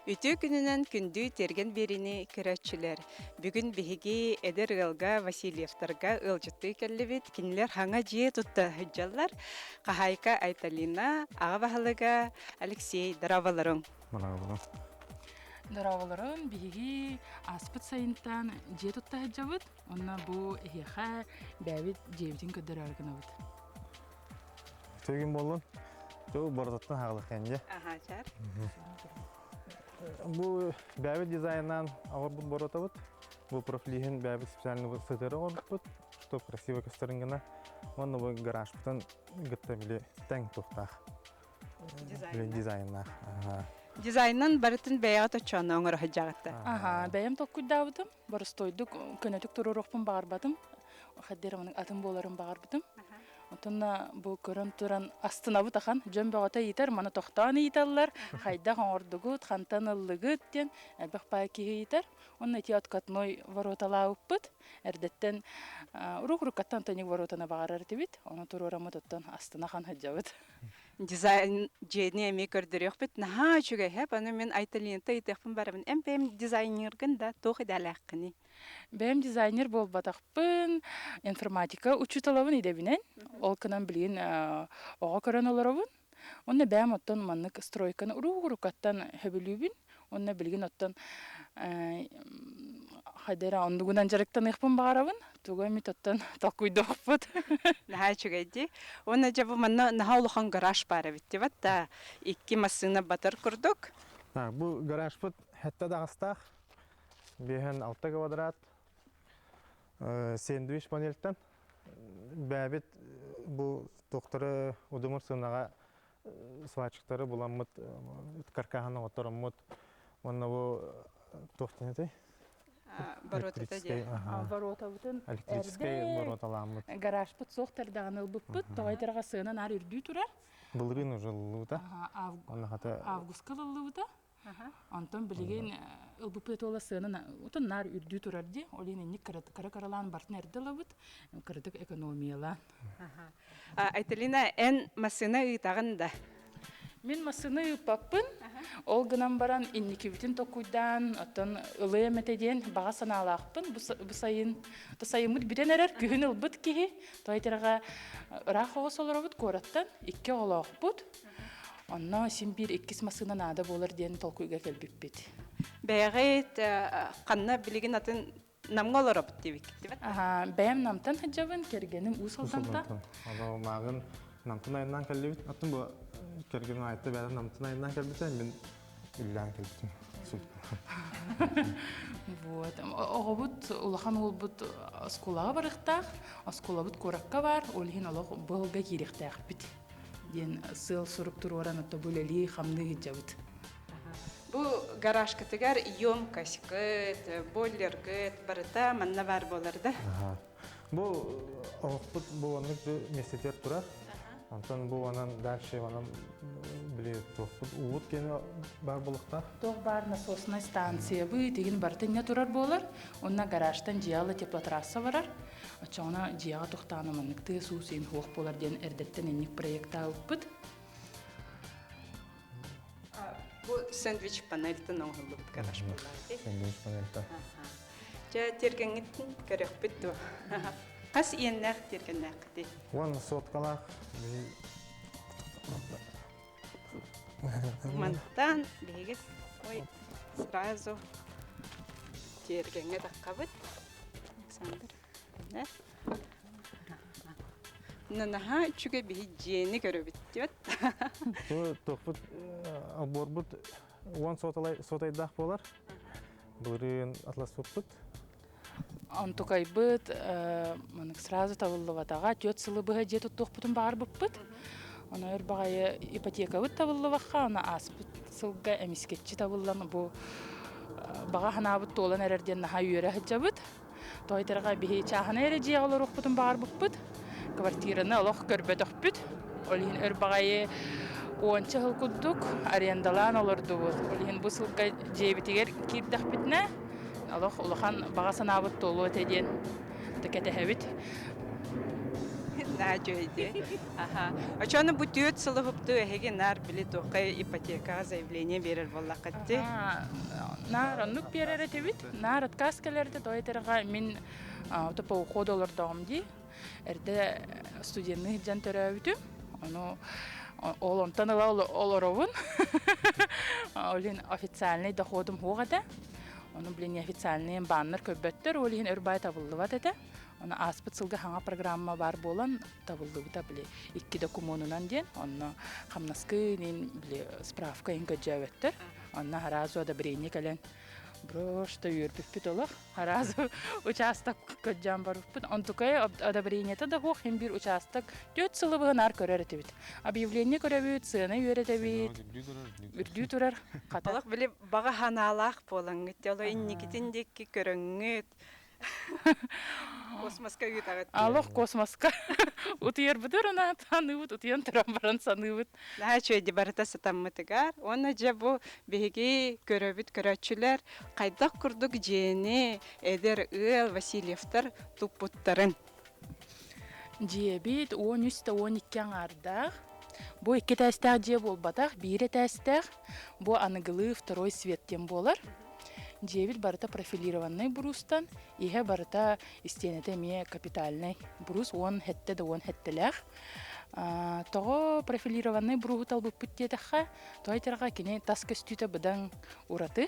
Үтүө күнүнэн күндү тиэргэн биэриини көрөөччүлэр! Бүгүн биһиги эдэр ыалга Васильевтарга ыалдьыттыы кэллибит. Кинилэр хаҥа дьиэ тутта сылдьаллар. Хаһаайка Айталина, аҕа баһылыга Алексей, дорооболоруҥ! Дорооболоруҥ! Дорооболорун, биһиги ааспыт сайынтан дьиэ тутта сылдьабыт. Онно бу эһиэхэ бэйэбит дьиэбитин көрдөрөөрү гынабыт. Үтүө күн буоллун. Тыл борототтон хаалык дьэ. Аха, чар. Бу бэйэбит дизайнынан оҥорбут боруотабыт. Бу профилиһин бэйэбит специально сытыары оҥорбуппут, чтоб красиво көстөрүн гына. Уонна бу гаражпытын кытта били тэҥ туохтаах. Дизайннаах. Дизайнын барытын бэйэҕэ точчоонно оҥоро сылдьаҕыт. Аха, бэйэм толкуйдаабытым. Боростуойдук көнөтүк туруоруохпун баҕарбатым. Хайдах эрэ атын буоларын баҕарбытым. Оттон бу көрөн туран астынабыт ахан. Дьон бөҕөтө ыйытар, маны тохтоон ыйыталлар. Хайдах оҥордугут, хантан ыллыгыт диэн элбэх баай киһи ыйытар. Уонна ити откатной вороталаабыппыт. Эрдэттэн урук-уруккаттан тоник воротаны баҕарар этибит. Ону туруораммыт оттон астына ахан сылдьабыт. Дизайн дьиэни эмиэ көрдөрүөхпүт. Наһаа үчүгэй, һэп. Аны мин Айталинта ыйытыахпын барабын. Эн бэйэм дизайнергын да, туох идэлээххиний? Бэйэм дизайнер буолбатахпын, информатика учууталабын идэбинэн. Ол гынан билигин оҕо көрөн олоробун. Уонна бэйэм оттон маннык стройканы уруу-уруккаттан сөбүлүүбүн. Уонна билигин оттон хайда эрэ оннугунан дьарыктаныахпын баҕарабын. Тугу эмит оттон толкуйдуохпут. Наһаа үчүгэй дии. Уонна дьэ бу манна наһаа улахан гараж баар эбит дии да икки массыына батар курдук. Бу гаражпыт сэттэ даҕастаах. 5-6 квадрат сэндвич панельтан бэйэбит бу туохтары удумур сыанаҕа сварщиктары буламмыт каркаһын оҥоттороммут уонна бу туох диэн этэй Боруотата диэ. Боруотабытын электрическэй боруоталааммыт. Гаражпыт суох тэрдэҕин ылбыппыт. Тоҕо этэргэ сыана наар үрдүү турар. Былырыын уже ылыллыбыта. Августка ылыллыбыта. Онтон билигин ылбыппыт уола сыана отон наар үрдүү турар дии. Ол иһин инник кыра-кыралаан бартын эрдэ ылабыт, кыратык экономиялаан. Айталина, эн массыына ыытаҕын да? Мин массыына ыыппаппын. Ол гынан баран инникибитин толкуйдаан, оттон ылыам этэ диэн баҕа санаалаахпын. Бу сайын, сайыммыт бүтэн эрэр, күһүн ылбыт киһи. Тойтарга ыраах оҕус олоробут куораттан, икки оҕолоохпут. Онно син биир иккис массыына наада буолар диэн толкуйга кэлбиппит. Бэйэҕит ханна билигин атын Намҥа олоробут диэбиккит Аха, бэйэм Намтан сылдьабын, кэргэним Уус Алдантан. Ало мааҕын Намтан айаннаан кэллибит. Аттым бу кэргэним Айта бэйэтэ Намтан айаннаан кэлбитэ, мин үллээн кэлбитим. Вот. Оҕобут, улахан уолбут оскуолаҕа барыахтаах, оскуолабыт куоракка баар, ол иһин олох быһылга киириэхтээхпит. диэн сыал-сорук туруоран ото бу үлэлии-хамныы сылдьабыт. Бу гаражкытыгар емкость-кыт, бойлергыт барыта манна баар буолар да? Бу оһохпут бу оннук миэстэтигэр турар. Онтон бу онон дальше онон били туохпут уут киэнэ баар буолуохтаах. Туох баар насоснай станциябыт игин барыта инньэ турар буолар. Онно гаражтан дьиэҕэ теплотрасса барар. Оччоҕуна дьиэҕэ тохтоон маннык тыас-уус иһин суох буолар диэн эрдэттэн инник проектаабыппыт. Бу сэндвич панельтан оҥоһуллубут гараж буоллаҕа дии. Сэндвич панельта. Дьэ, тиэргэҥҥитин көрүөхпүт дуо? Хас иэннээх тиэргэннээххитий? Уон соткалаах. Мантан биһиги ой сразу тиэргэҥҥэ таххабыт. Александр. Наһаа үчүгэй биһи дьиэни көрөбүт диэт. Бу туохпут оборбут уон сотайдаах буолар. Былырыын атласпыппыт. Онтукайбыт маннык сразу табыллыбатаҕа түөрт сылы быһа дьиэ туттуохпутун баҕарбыппыт. Ону өр баҕайы ипотекабыт табыллыбакка, аны ааспыт сылга эмискэччи табыллан бу баҕа санаабыт туолан эрэр диэн наһаа үөрэ сылдьабыт. Тойтарга биһи чааһынай эрэ дьиэҕэ олоруохпутун баҕарбыппыт. Квартираны олох көрбөтөхпүт. Ол иһин өр баҕайы уонча сыл курдук арендалаан олордубут. Ол иһин бу сылга дьиэбитигэр киирдэхпитинэ олох улахан баҕа санаабыт туолуо этэ диэн кэтэһэбит. Наһаа үчүгэй Аха. Очону бу түөрт сылы хупту эһиги наар били туохха ипотекаҕа заявление биэрэр буоллаххыт дии? Наар оннук биэрэр этибит. Наар отказ кэлэрдэ той этэргэ мин по уходу олордоҕум дии. Эрдэ студенныы сылдьан төрөөбүтүм. Ону ол онтон ыла олоробун. Ол иһин официальный доходум суох этэ. Ону блин неофициальный бааннар көрбөттөр, ол иһин өр баай табыллыбат этэ. Ону ааспыт сылга хаҥа программа баар буолан табыллыбыта били икки докумуонунан диэн онно хамнаскы иин били справка иһин көрдьөөбөттөр. Онно сразу одобрение кэлэн просто үөрбүппүт олох. Сразу участок көрдьөөн барбыппыт. Онтукай одобрениета да суох хин биир участок түөрт сылы быһынаар көрөр этибит. Объявление көрөбүт, сыана үөрэтэбит. Үрдүү турар. Хата. Олох били баҕа санаалаах буолаҥҥыт, оло инникитин диэки көрөҥҥүт, Космоска ыытаҕыт. Алох космоска. Утуйарбытыгар унаат саныыбыт, утуйан туран баран саныыбыт. Наһаа үчүгэй барыта сатаммытыгар. Уонна дьэ бу биһиги көрөбүт көрөөччүлэр хайдах курдук дьиэни эдэр ыал Васильевтар туппуттарын. Дьиэбит 13 да 12 аҥаардаах. Бу икки этээстээх дьиэ буолбатах, биир этээстээх. Бу аныгылыы второй свет диэн буолар. Дьиэбит барыта профилированнай буруустан, иһэ барыта истиэнэтэ эмиэ капитальнай буруус 17 да 17-лээх. Тоҕо профилированнай бурууһу талбыппыт диэтэххэ, тоҕо этэргэ кини тас көстүүтэ быдан ураты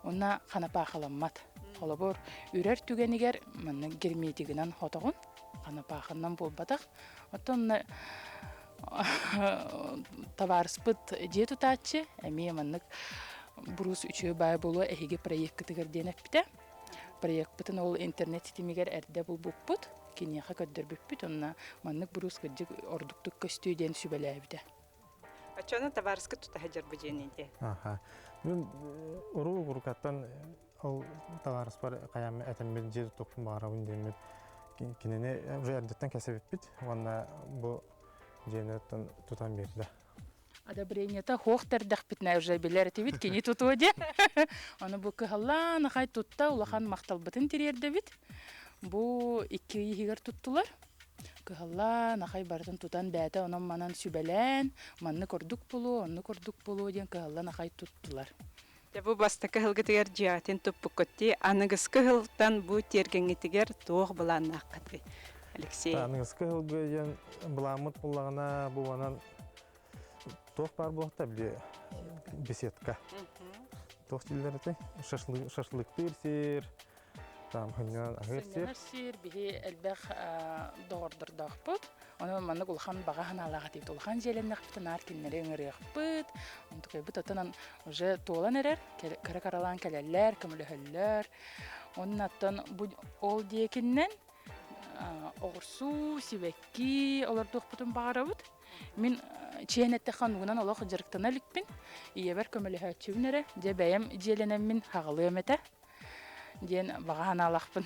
уонна ханапаахыламмат. Холобур, үрэр түгэнигэр манна герметигынан хотоҕун, ханапаахыннан буолбатах. Оттон табаарыспыт дьиэ тутааччы эмиэ маннык буруус үчүгэй баай буолуо эһиги проеккытыгар диэн эппитэ. Проекпытын ол интернет ситимигэр эрдэ булбуппут, киниэхэ көрдөрбүппүт уонна маннык буруус кырдьык ордуктук көстүө диэн сүбэлээбитэ. Оччону табаарыска тута сылдьар бу дьиэни дии. Аха. Мин уруу урукаттан ол табаарыспар хайаан этэммит дьиэ тутуохпун баҕарабын диэммит кинини уже эрдэттэн кэсэбиппит уонна бу дьиэни тутан биэрдэ. Одобрениета хуох тэрдэхпитинэ уже билэр этибит кини тутуо диэн. Ону бу кыһаллаан ахай тутта улахан махталбытын тириэрдэбит. Бу икки ый иһигэр туттулар. Кыһаллаан ахай барытын тутан бэйэтэ онон-манан сүбэлээн, маннык ордук буолуо, оннук ордук буолуо диэн кыһаллан ахай туттулар. Дьэ бу бастакы ыһылгытыгар дьиэҕитин туппуккут дии. Аныгыскы ыһылтан бу тиэргэҥҥитигэр туох былааннааххытый, Алексей? Аныгыскы ыһылга диэн былааммыт буоллаҕына бу манан туох баар буолта били беседка. Туох дииллэр этэй? Шашлыктыыр сир, там хынньанан аһыыр сир. Сынньанар сир биһи элбэх доҕордордоохпут. Онон маннык улахан баҕа санаалаах этибит. Улахан дьиэлэннэхпит, наар кинилэри ыҥырыахпыт. Онтукайбыт оттон уже туолан эрэр, кыра-кыралаан кэлэллэр, көмөлөһөллөр. Онон оттон бу ол диэкиннэн оҕурсуу, сибэкки олордуохпутун баҕарабыт. Мин чиэн эттэххэ оннугунан олох дьарыктана иликпин. Ийэбэр көмөлөһөөччүбүн эрэ. Дьэ бэйэм дьиэлэнэммин хаҕылыам этэ диэн баҕа санаалаахпын.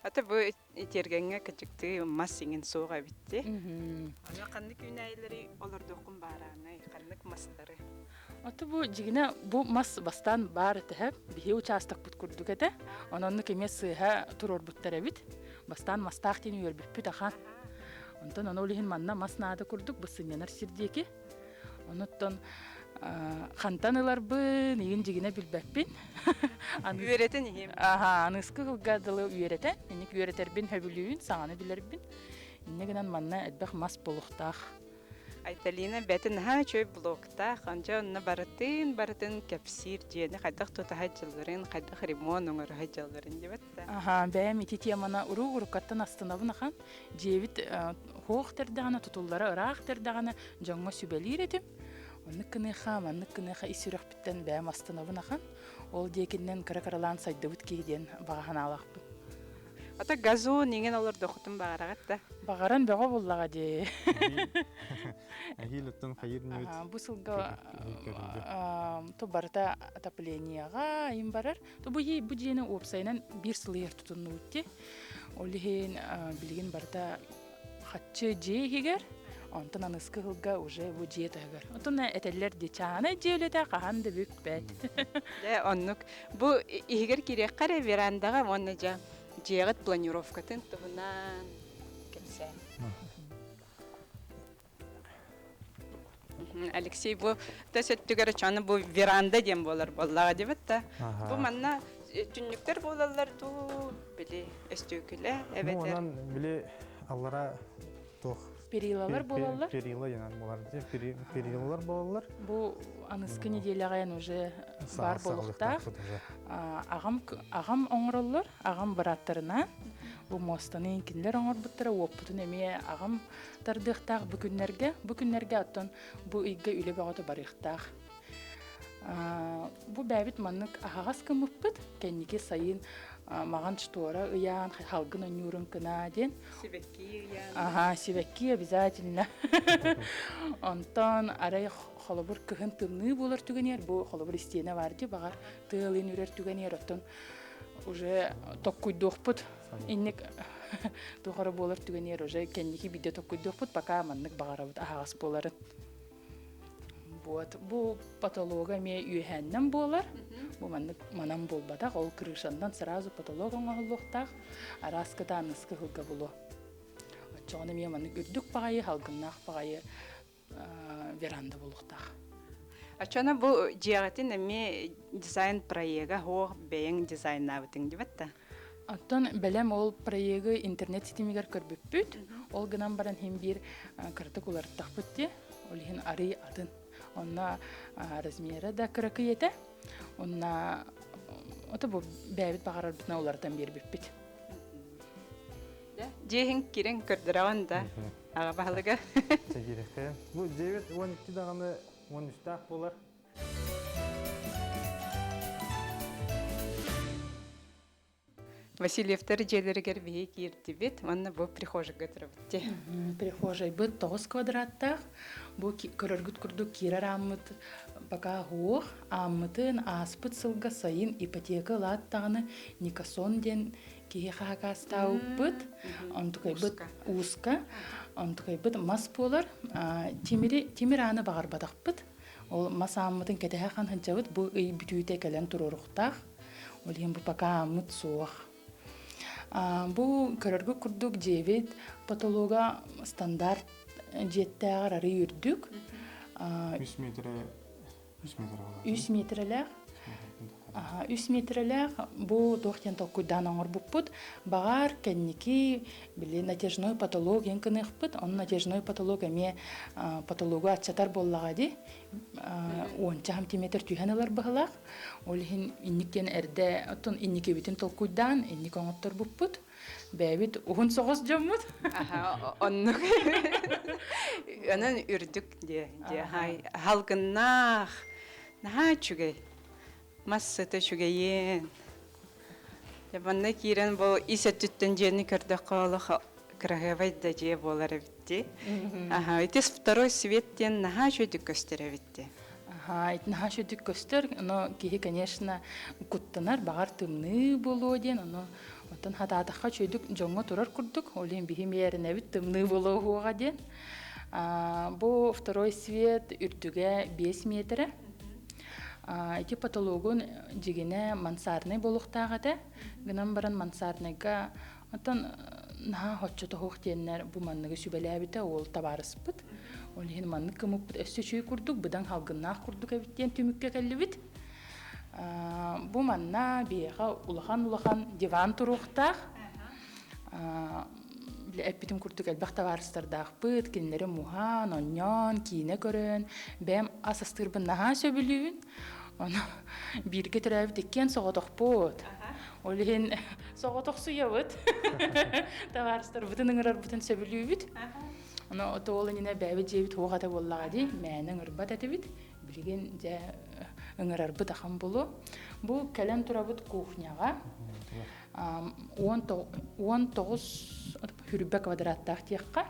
Ата бу тиэргэҥҥэ кычыктыы мас иҥин суох эбит дии. Аны ханнык үүнээйилэри олордуоххун баараанай, ханнык мастары? Ото бу дьигинэ бу мас бастаан баар этэ, биһи учаастакпыт курдук этэ. Ононнук эмиэ сыыһа туруорбуттар эбит. Бастаан мастаах диэн үөрбүппүт ахан. Онтон ону ол иһин манна мас наада курдук бу сынньанар сир диэки. Онуттан хантан ыларбын игин дьигинэ билбэппин. Үөрэтэн иһим. Аха, аныскы кылга дылы үөрэтэн, инник үөрэтэрбин хөбүлүүбүн, саҥаны билэрбин. Инне гынан манна элбэх мас буолуохтаах. Айталина бэти наһаа үчүгэй блогтаах, онча онно барытын барытын кэпсиир дьиэни хайдах тутаһа дьылларын, хайдах ремонт оҥоро дьылларын диэбэт да. Аха, бэйэм ити теманы уруу уруккаттан астынабын ахан. Дьиэбит хуох тэрдэҕинэ, тутуллара ыраах тэрдэҕинэ дьоҥҥо сүбэлиир этим. Оннук гыныаха, маннык гыныаха ис сүрэхпиттэн бэйэм астынабын ахан. Ол диэкиннэн кыра-кыралаан сайдыбыт киһи диэн баҕа санаалаахпын. Ата газон иҥин олордоххутун баҕараҕыт да? Баҕаран бөҕө буллаҕа дии. Эһиил оттон хайыр ньүт. Бу сылга ту барыта отоплениеҕа им барар. Ту бу бу дьиэни уопсайынан биир сыл иһэр тутуннубут дии. Ол иһин билигин барыта хаччы дьиэ иһигэр, онтон аныскы сылга уже бу дьиэ таһыгар. Оттон этэллэр дии, чаанай дьиэ үлэтэ хаһан да бүппэт. Дьэ, оннук. Бу иһигэр кириэххэ эрэ верандаҕа уонна дьэ дьиэҕит планировкатын туһунан кэпсээ. Алексей бу тас өттүгэр чаны бу веранда диэн буолар буоллаҕа дибит да. Бу манна түннүктэр буолаллар дуу, били өстүөкүлэ эбэтэр. Онон били аллара туох Перилалар буолаллар. Перила диэн буолар. Перилалар буолаллар. Бу аныскы неделяҕа уже бар буолуохтаах. Аҕам аҕам оҥороллор, аҕам бырааттарына бу муостаны кинилэр оҥорбуттара, уоппутун эмиэ аҕам тардыахтаах бу күннэргэ. Бу күннэргэ оттон бу ыйга үлэ бөҕөтө барыахтаах. Бу бэйэбит маннык аһаҕас гыммыппыт. Кэнники сайын маҕан штора ыйаан, халгын онньуурун кына диэн. Сибэкки ыйаан. Аха, сибэкки обязательно. Онтон арай холобур кыһын тымныы буолар түгэнигэр бу холобур истиэнэ бар дии баҕар тыалын үрэр түгэнигэр оттон уже токкуйдуохпут инник туох эрэ буолар түгэнигэр уже кэнники биирдэ токкуйдуохпут пока маннык баҕарабыт аһаҕас буоларын вот бу потолога эмиэ үөһээннэн буолар бу маннык манан буолбатах ол крышаннан сразу потолок оҥоһуллуохтаах араас кытааныскы ыһылга булуо оччоҕуна эмиэ маннык үрдүк баҕайы халгыннаах баҕайы веранда буолуохтаах. Оччоно бу дьиэҕитин эмиэ дизайн проега суох бэйэҥ дизайнаабытыҥ дибэт да? Оттон бэлэм ол проегы интернет ситимигэр көрбүппүт. Ол гынан баран иһин биир кыратык уларыттахпыт дии. Ол иһин арый атын. Онно размера да кыракый этэ. Онно ото бу бэйэбит баҕарарбытынан уларытан биэрбиппит. Дьиэһин кирин көрдөрөҕүн да? Аҕа баһылыга. Чэгирэхэ. Бу дьиэбит 12 даҕаны 13-таах буолар. Васильевтар дьиэлэригэр биһи киирдибит уонна бу прихожайга турабыт дии. Прихожайбыт 9 квадраттаах. Бу көрөргүт курдук киирэр ааммыт пока суох. Ааммытын ааспыт сылга сайын ипотека ылаат даҕаны Никасон диэн киһи хаакаастаабыппыт, онтукайбыт ууска, онтукайбыт мас буолар. Тимири тимир ааны баҕарбатахпыт. Ол мас ааммытын кэтэһэ хан сылдьабыт. Бу ый бүтүүтэ кэлэн туруоруохтаах. Ол иһин бу пока ааммыт суох. Бу көрөргө курдук дьиэбит потолога стандарт дьиэттээҕэр арый үрдүк. 3 метр 3 метр 3 метрэлээх. Үс метрэлээх бу туох диэн толкуйдаан оҥорбуппут. Баҕар, кэнники били натяжной потолок диэн гыныахпыт. Ону натяжной потолок эмиэ потологу аччатар буоллаҕа дии. Уонча сантиметр түһэн ылар быһылаах. Ол иһин инник диэн эрдэ оттон инникибитин толкуйдаан инник оҥотторбуппут. Бэйэбит уһун соҕус дьоммут. Аха, оннук. Онон үрдүк диэ, диэ халгыннаах, наһаа үчүгэй. Мас сыта үчүгэйин. Дьэ, манна киирэн бу ис өттүттэн дьиэни көрдөххө олох кыраһыабай да дьиэ буолар эбит дии. Аха, ити второй свет диэн наһаа үчүгэйдик көстөр эбит дии. Аха, ити наһаа үчүгэйдик көстөр, но киһи, конечно, куттанар, баҕар тымныы буолуо диэн, ону оттон хатаатахха үчүгэйдик дьоҥҥо турар курдук, ол иһин биһи мээринэбит тымныы буолуо диэн. Бу второй свет үрдүгэ 5 метрэ. Ити потологун дьигинэ мансарднай буолуохтаах этэ. Гынан баран мансарднайга оттон наһаа хоччотоһуох диэннэр бу манныгы сүбэлээбитэ уол табаарыспыт. Ол иһин маннык гыммыппыт өссө үчүгэй курдук, быдан халгыннаах курдук эбит диэн түмүккэ кэллибит. Бу манна биһиэхэ улахан-улахан диван туруохтаах. Эппитим курдук элбэх табаарыстардаахпыт, кинилэри муһаан, онньоон, киинэ көрөн, бэйэм ас астыырбын наһаа сөбүлүүбүн. Ону бииргэ төрөөбүт иккиэн соҕотохпут. Ол иһин соҕотохсуйабыт. Табаарыстарбытын ыҥырарбытын сөбүлүүбүт. Ону ол иннинэ бэйэбит дьиэбит суох этэ буоллаҕа дии, мээнэ ыҥырбат этибит. Билигин дьэ ыҥырарбыт ахан булу. Бу кэлэн турабыт кухняҕа. 19 хүрбэ квадраттаах диэххэ.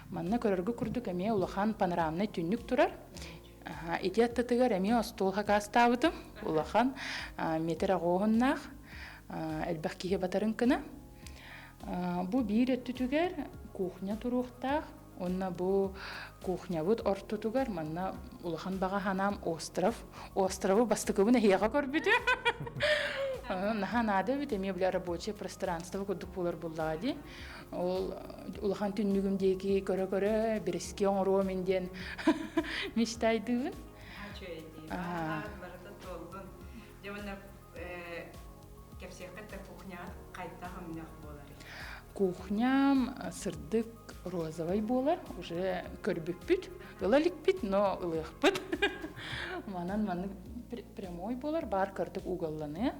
Манна көрөргө курдук эмиэ улахан панорамнай түннүк турар. Ити аттытыгар эмиэ остуол хакаастаабытым. Улахан метр аҕоһуннаах элбэх киһи батарын кына. Бу биир өттүтүгэр кухня туруохтаах. Уонна бу кухнябыт ортотугар манна улахан баҕа санаам остров. Островы бастакыбын эһиэхэ көрбүтүм. Наһаа наада эбит, эмиэ били рабочее пространство курдук буолар буоллаҕа дии. Ол улахан түннүгүм диэки көрө-көрө бириски оҥоруом ин диэн мечтайдыыбын. Барыта туоллун. Дьэ уонна кэпсиэххит да кухняҕыт хайдах өҥнөөх буоларый? Кухням сырдык розовай буолар, уже көрбүппүт, ыла иликпит, но ылыахпыт. Манан маннык прямой буолар, баар кырдык уголланыа.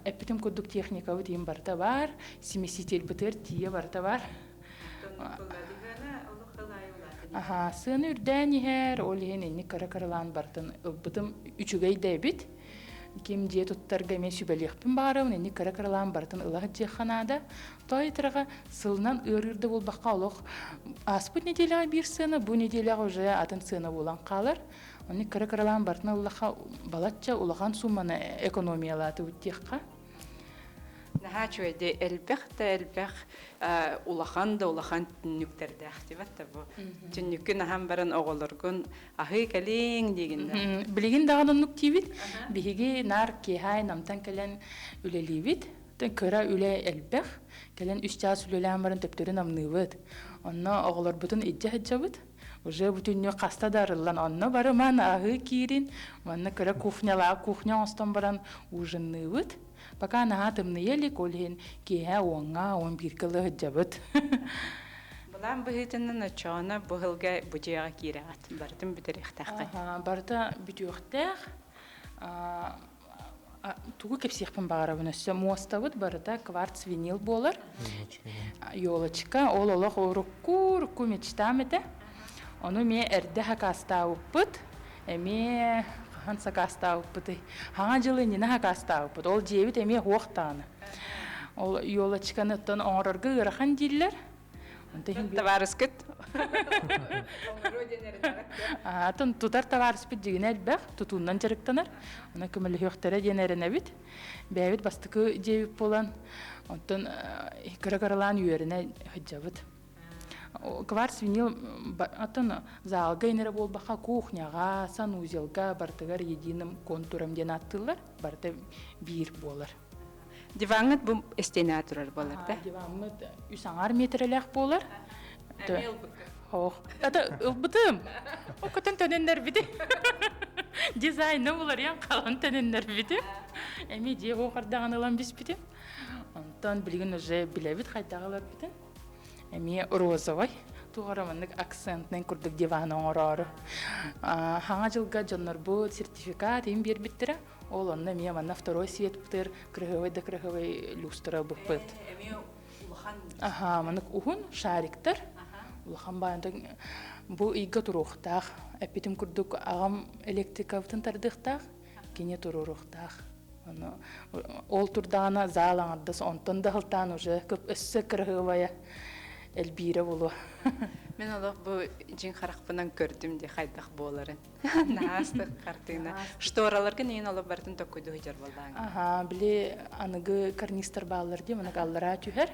Эппитим курдук техникабыт иин барыта бар, смесительбытыгар тиийэ барыта бар. Аха, сыана үрдээн иһэр, ол иһин инник кыра-кыралаан бартын ылбытым үчүгэй да эбит. Ким дьиэ туттарга эмиэ сүбэлиэхпин баҕарабын, инник кыра-кыралаан барытын ыла сылдьыахха наада. Тойтраҕа сылынан ыарыыр да буолбакка олох ааспыт неделяҕа биир сыана, бу неделяҕа уже атын сыана буолан хаалар. Онник кыра-кыралаан барытын ыллахха балачча улахан сумманы экономиялаатыбыт диэххэ. Наһаа үчүгэй элбэх да элбэх улахан да улахан түннүктэрдээх дибэт да бу. Түннүккүн аһан баран оҕолоргун аһыы кэлиҥ диигин да. Билигин даҕаны оннук диибит. Биһиги наар киэһэ намтан кэлэн үлэлиибит. Кыра үлэ элбэх. Кэлэн үс чаас үлэлээн баран төптөрү намныыбыт. Онно оҕолорбутун илдьэ сылдьабыт. Уже бүтүннүү хаста да арыллан онно барыман аһыы киирин, манна кыра кухнялаах кухня оҥостон баран ужинныыбыт. Пока наһаа тымныйа илик, ол иһин киэһэ уоҥҥа, 11-гэ ыла сылдьабыт. Былаан быһыытынан оччоҕуна бу сылга бу дьиэҕэ киирэҕит, барытын бүтэриэхтээххит. Барыта бүтүөхтээх. Тугу кэпсиэхпин баҕарабын өссө муостабыт барыта кварц винил буолар. Елочка. Ол олох урукку урукку мечтам этэ. Ону эмиэ эрдэ хакаастаабыппыт. Эмиэ хаһан сакаастаабыппытый? Хаҥа дьыл иннинэ хакаастаабыппыт. Ол дьиэбит эмиэ суох даҕаны. Ол елочканы оттон оҥорорго ыарахан дииллэр. Табаарыскыт? Атын тутар табаарыспыт дьигинэ элбэх, тутуунан дьарыктанар. Онон көмөлөһүөхтэрэ диэн эрэнэбит. Бэйэбит бастакы дьиэбит буолан, онтон кыра-кыралаан үөрэнэ сылдьабыт. Кварц винил атын залга инэрэ буолбакка кухняҕа, санузелга барытыгар единым контуром диэн ааттыыллар. Барыта биир буолар. Диваҥҥыт бу истиэнэҕэ турар буолар да? Диваммыт үс аҥаар миэтэрэлээх буолар. Ох, это ылбытым. Окутун төнүннэрбити. Дизайны уларыйан халан төнүннэрбити. Эми дьиэ хоохордаҕын ылан биспитим. Онтон билигин уже билэбит хайдах ыларбытын. Эмиэ розовай. Туох маннык акцентнай курдук диван оҥороору. Хаҥа дьылга дьоннорбут сертификат им биэрбиттэрэ. Ол онно эмиэ манна второй светпытыр кырыһыбай да кырыһыбай люстра быппыт. Эмиэ улахан. Аха, маннык уһун шариктар. Улахан баайында бу ыйга туруохтаах. Эппитим курдук аҕам электрикабытын тардыахтаах, кини туруоруохтаах. Ону ол турдаҕына зал аҥардас онтон да һылтаан уже өссө кырыһыбайа элбиирэ буолуо. Мин олох бу дьиҥ харахпынан көрдүм дии хайдах буоларын. Наастык хартыына. Штораларгын иин олох барытын токкуйду сылдьар буоллааҥ. Аха, били аныгы карнистар бааллар дии, маннык аллараа түһэр.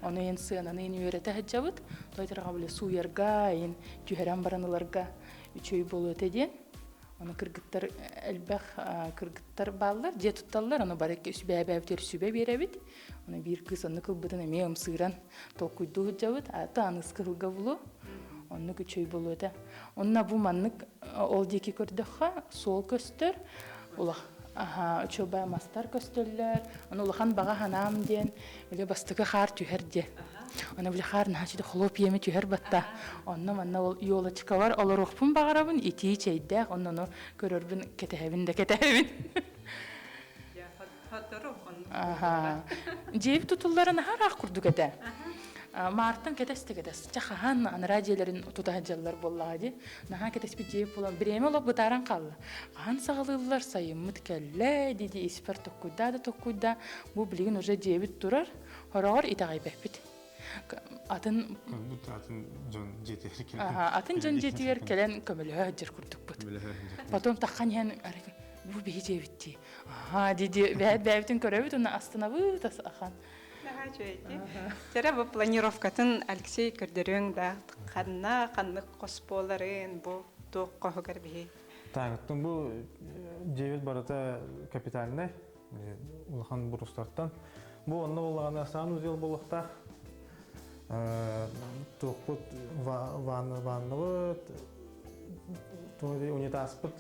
Ону иин сыананы иин үөрэтэ сылдьабыт. Тойтарга били сууйарга, иин түһэрэн баран ыларга үчүгэй буолуо этэ диэн. Ону кыргыттар элбэх кыргыттар бааллар, дьиэ тутталлар, ону бары сүбээбээбитигэр сүбэ биэрэбит. Ону биир кыыс оннук ылбытын эмиэ ымсыыран толкуйдуу сылдьабыт. Ата аныскы сылга булу. Оннук үчүгэй буолуо этэ. Онно бу маннык ол диэки көрдөххө суол көстөр. Улах аха үчүгэй мастар көстөллөр. Ону улахан баҕа санаам диэн били бастакы хаар түһэр диэ. Ону били хаар наһаа хлопьями түһэр батта. Онно манна ол елочкалар олоруохпун баҕарабын, итии чэйдээх, онно көрөрбүн кэтэһэбин да кэтэһэбин. Дьиэбит тутуллара наһаа ыраах курдук этэ. Маартан кэтэс да кэтэс. Чэ хаһан анараа дьиэлэрин тута сылдьаллар буоллаҕа дии. Наһаа кэтэспит дьиэбит буолан бириэмэ олох бытааран хаалла. Хаһан саҕалыыллар, сайыммыт кэллэ дии-дии испэр токкуйдаа да токкуйдаа. Бу билигин уже дьиэбит турар. Хороҕор итэҕэйбэппит. Атын атын дьон дьиэтигэр кэлэн атын дьон дьиэтигэр кэлэн көмөлөһө сылдьар курдукпут. Потом таххан иһэн бу биһи дьиэбит дии. Аха дии бэйэт бэйэбитин көрөбүт уонна астынабыт ахан. Наһаа үчүгэй Тера бу планировкатын Алексей көрдөрүөҥ да ханна ханнык хос буоларын бу туох хоһугар биһи. Так, бу дьиэбит барыта капитальнай. Улахан бурустартан. Бу онно буоллаҕына санузел буолуохтаах. Туохпут ваннабыт, унитазпыт,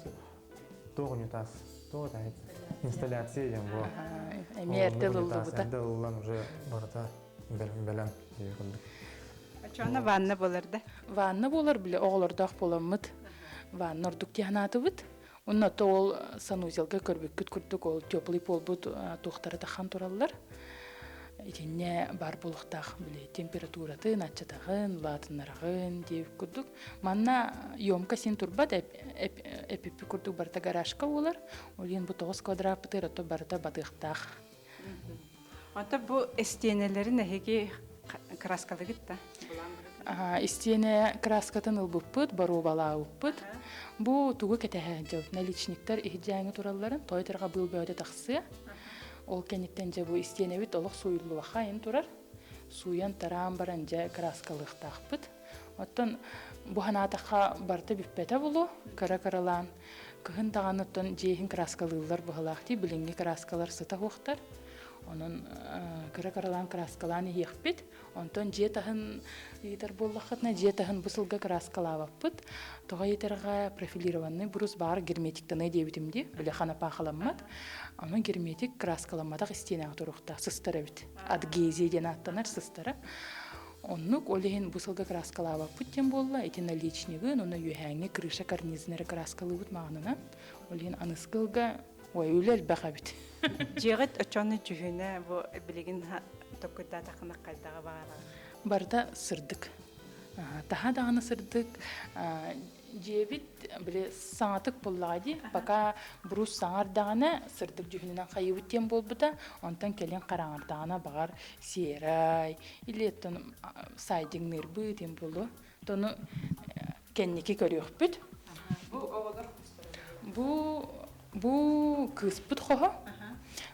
туох унитаз, туох инсталляция диэн бу. Эмиэ эрдэ ылыллыбыта. Эрдэ ылыллан уже барыта бэлэм курдук. Оччоҕуна ванна буолар да? Ванна буолар, бile оҕолордоох буоламмыт. Ванна ордук тиһанаатыбыт. Онно то ол санузелга көрбүккүт курдук ол теплый полбут туохтара тахан тураллар. Итиннэ бар буолуохтаах били температуратын, аччатаҕын, улаатыннараҕын диэбит курдук. Манна емко син турбат эпиппи курдук барыта гаражка буолар. Ол иһин бу 9 квадраппытыгар ото барыта батыахтаах. Ото бу истиэнэлэрин эһиги краскалыгыт да? Истиэнэ краскатын ылбыппыт, боруобалаабыппыт. Бу тугу кэтэһэ дьыл наличниктар иһдьээҥи туралларын, тойтерга быыл бөөтө тахсыа. Ол кэнниттэн дьэ бу истиэнэбит олох сууйуллубаха ин турар. Сууйан тараан баран дьэ краскалыахтаахпыт. Оттон бу ханаатахха барыта бүппэтэ булу, кыра-кыралаан кыһын даҕаны оттон дьиэһин краскалыыллар быһылаах дии, билиҥҥи краскалар сыта суохтар. Онон кыра-кыралаан краскалаан иһиэхпит. Онтон дьиэ таһын ыйытар буоллаххытына, дьиэ таһын бу сылга краскалаабаппыт. Тоҕо ыйытарга профилированный брус баар герметиктанай диэбитим дии, били ханапаахаламмат. Онон герметик краскаламматах истиэнэҕэ туруохтаах сыстар эбит. Адгезия диэн ааттанар сыстара. Оннук, ол иһин бу сылга краскалаабаппыт диэн буолла. Ити наличнигын, уонна үөһээҥҥи крыша карнизын эрэ краскалыыбыт маҕанынан. Ол иһин аныскы ылга ой, үлэ элбэх эбит. Дьиэҕит оччону дьүһүнэ бу билигин токкуйдаатаххына хайдаҕа баҕараҕын? Барыта сырдык. Таһа даҕаны сырдык. Дьиэбит били саҥатык буллаҕа дии. Пока брус саҥардаҕына сырдык дьүһүнүнэн хайыыбыт диэн буолбута. Онтон кэлин хараҥардаҕына баҕар серай или оттон сайдиҥныырбыт диэн буолуо. Тону кэнники көрүөхпүт. Бу оҕолор Бу бу кыыспыт хоһо.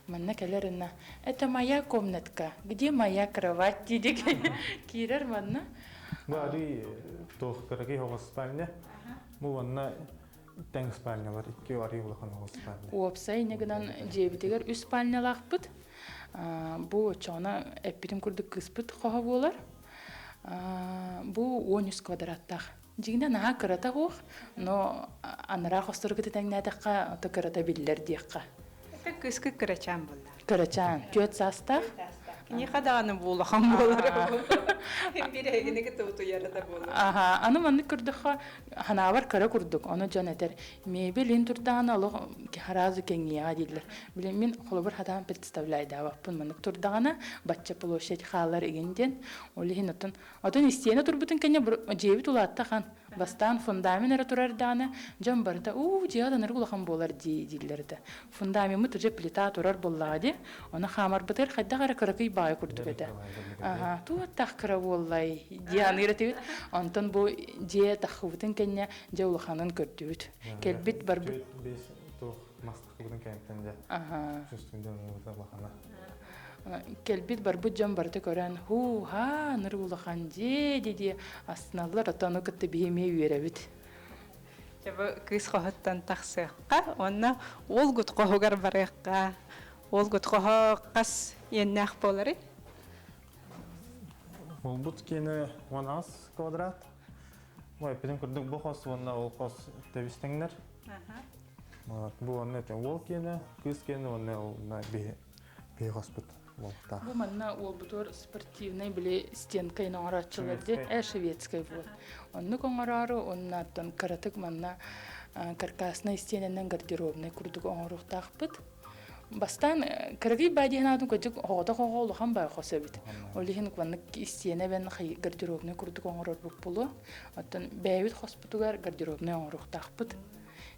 Манна кэлэр ына это моя комнатка, где моя кровать диdik киирэр манна. Бу арый туох кыракый хоҕус спальня. Бу уонна тэҥ спальнялар икки арый улахан хоҕус спальня. Уопсай инньэ гынан дьиэбитигэр үс спальнялаахпыт. Бу оччоҕуна эппитим курдук кыыспыт хоһо буолар. Бу 13 квадраттаах. Дьиҥинэ наһаа кырата суох, но анараа хосторго тэҥнээтэххэ, ото кырата биллэр диэххэ. Это кыыскы кырачаан буолла. Кырачаан, түөрт саастаах. Киниэхэ даҕаны бу улахан буолар. Бирэһигини кытта утуйара да буолар. Аха, аны маннык көрдөххө, ханаабар кыра курдук, ону дьон этэр, мебель ин турдаҕына олох сразу кэҥиэҕэ дииллэр. Билин мин холобур хатаан представляйдаабаппын маннык турдаҕына, бачча площадь хаалар игин диэн. Ол иһин оттон Отон истиэнэ турбутун кэннэ дьиэбит улаатта хан. Бастаан фундамент эрэ турар даҕаны, дьон барыта уу дьиэҕэ да улахан буолар дии дииллэр этэ. Фундамеммыт уже плита турар буоллаҕа дии. Ону хаамарбытыгар хайдах эрэ кыракый баҕайы курдук этэ. Аха, туох кыра буоллай дии аныыр этибит. Онтон бу дьиэ таххыбытын кэннэ дьэ улаханын көрдүбүт. Кэлбит барбыт. Туох мастахыбытын кэнниттэн дьэ. Аха. Чувствуйдан улахана. Кэлбит барбыт дьон барыта көрөн һуу-һаа ныр улахан дьиэ дии астыналлар оттон ону кытта биһи эмиэ үөрэбит. Дьэ бу кыыс хоһуттан тахсыахха уонна уолгут хоһугар барыахха. Уолгут хоһо хас иэннээх буоларый? Уолбут киэнэ 18 квадрат. Ой, эппитим курдук бу хос уонна ол хос тэбис-тэҥнэр. Бу уонна это уол киэнэ, кыыс киэнэ уонна ол биһи биһи хоспут буолуохтаах. Бу манна уолбутугар спортивнай били стенка оҥорооччулар ди э шведскай вот. Оннук оҥороору уонна оттон кыратык манна каркасный стенэнэн гардеробнай курдук оҥоруохтаахпыт. Бастаан кыракый баа диэн аатын кырдьык оҕото оҕо улахан баа хос эбит. Ол иһин маннык истиэнэ бэн гардеробнай курдук оҥорорбут буолуо. Оттон бэйэбит хоспутугар гардеробнай оҥоруохтаахпыт.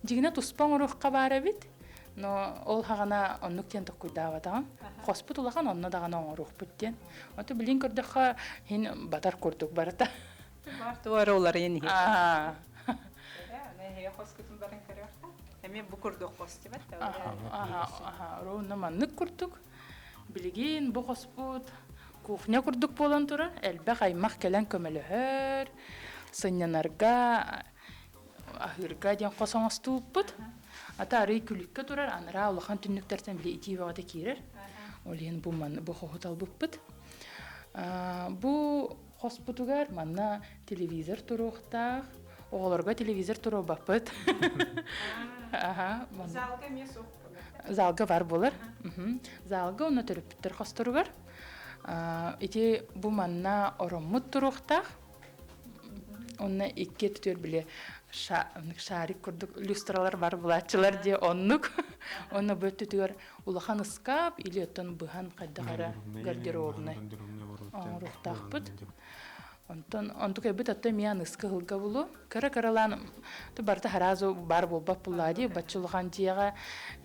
Дьиҥинэ туспа оҥоруохха баар эбит, но ол хаҕана оннук диэн толкуйдаабатаҕым. Хоспут улахан, онно даҕаны оҥоруохпут диэн. Ото билин көрдөххө, иһин батар курдук барыта. Бар туора уларыйан иһэр. Хоскутун баран көрүөххэ. Эмиэ бу курдук хос дибэт. Аха, ровно маннык курдук. Билигин бу хоспут кухня курдук буолан турар. Элбэх аймах кэлэн көмөлөһөр, сынньанарга. аһыырга диэн хос оҥостубуппут. Ата арый күлүккэ турар, анараа улахан түннүктэртэн били итии бөҕөтө киирэр. Ол иһин бу маны бу хоһу талбыппыт. Бу хоспутугар манна телевизор туруохтаах. Оҕолорго телевизор туруорбаппыт. Аха. Залга эмиэ суох. Залга бар буолар. Залга онно төрөппүттэр хосторугар. Ити бу манна ороммут туруохтаах. Онно икки өттүгэр били шарик курдук люстралар бар булааччылар дии оннук. Онно бу өттүтүгэр улахан ыскаап или оттон быһан хайдах эрэ гардеробнай оҥоруохтаахпыт. Онтон онтук эбит отто эмиэ аныска ыһылга булу. Кыра-кыралаан барыта харазу бар буолбат буллаа дии. Бачча улахан дьиэҕэ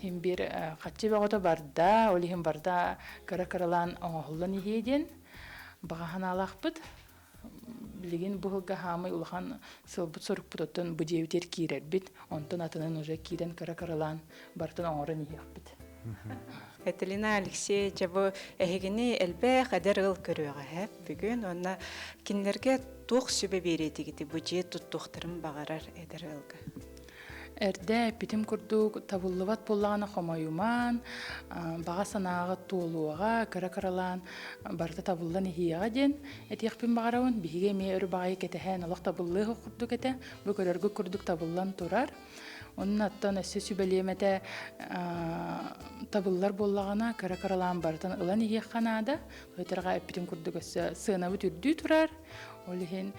иһин биир хаччы бөҕөтө барда. Ол иһин барыта кыра-кыралаан оҥоһуллан иһиэ диэн баҕа санаалаахпыт. Билигин бу ыһылга хаамай улахан сылбыт-сорукпут оттон бу дьиэбитигэр киирэрбит. Онтон атынын уже киирэн кыра-кыралаан барытын оҥорон иһиэхпит. Айталина Алексей, дьэ бу эһигини элбэх эдэр ыал көрүөҕэ бүгүн уонна кинилэргэ туох сүбэ биэриэтигити бу дьиэ туттуохтарын баҕарар эдэр ыалга? Эрдэ эппитим курдук, табыллыбат буоллаҕына хомойумаан, баҕа санааҕыт туолуоҕа, кыра-кыралаан барыта табыллан иһиэҕэ диэн этиэхпин баҕарабын. Биһиги эмиэ өр баҕайы кэтэһэн олох табыллыах курдук этэ. Бу көрөргүт курдук табыллан турар. Онон оттон өссө сүбэлиэм этэ табыллар буоллаҕына кыра-кыралаан барытын ылан иһиэххэ наада. Өтөрҕө эппитим курдук өссө сыанабыт үрдүү турар. Ол иһин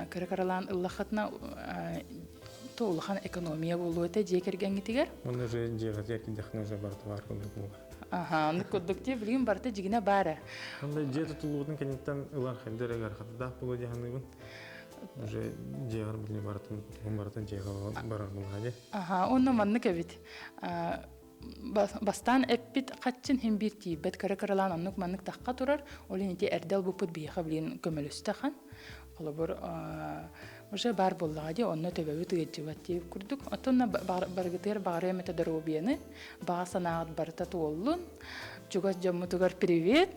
кыра-кыралаан ыллаххытына то улахан экономия буолуо этэ дьиэ кэргэҥҥитигэр. Онно уже дьиэҕитигэр киирдэххинэ уже барыта баар курдук буолар. Аха, оннук курдук дии билигин барыта дьигинэ баар. Онно дьиэ тутуллубутун кэнниттэн ылар хайдах эрэ ыарахатыдаах буолуо дии саныыбын. Уже дьиэҕэр билигин барытын барытын дьиэҕэ барар буоллаҕа дии. Аха, онно маннык эбит. Бастаан эппит хаччын иһин биир тиийбэт кыра-кыралаан оннук-маннык тахха турар. Ол иһин ити эрдэ ылбыппыт биһиэхэ билигин көмөлөстө ахан. Холобур, уже баар буоллаҕа дии, онно төбөбүт ыалдьыбат дии курдук. Оттон барыгытыгар баҕарыам этэ доруобуйаны, баҕа санааҕыт барыта туоллун. Чугас дьоммутугар привет.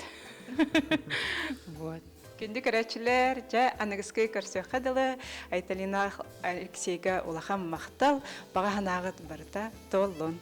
Вот. Күндү көрөөччүлэр, дьэ аныгыскы көрсүөххэ дылы Айталина Алексейга улахан махтал, баҕа санааҕыт барыта туоллун.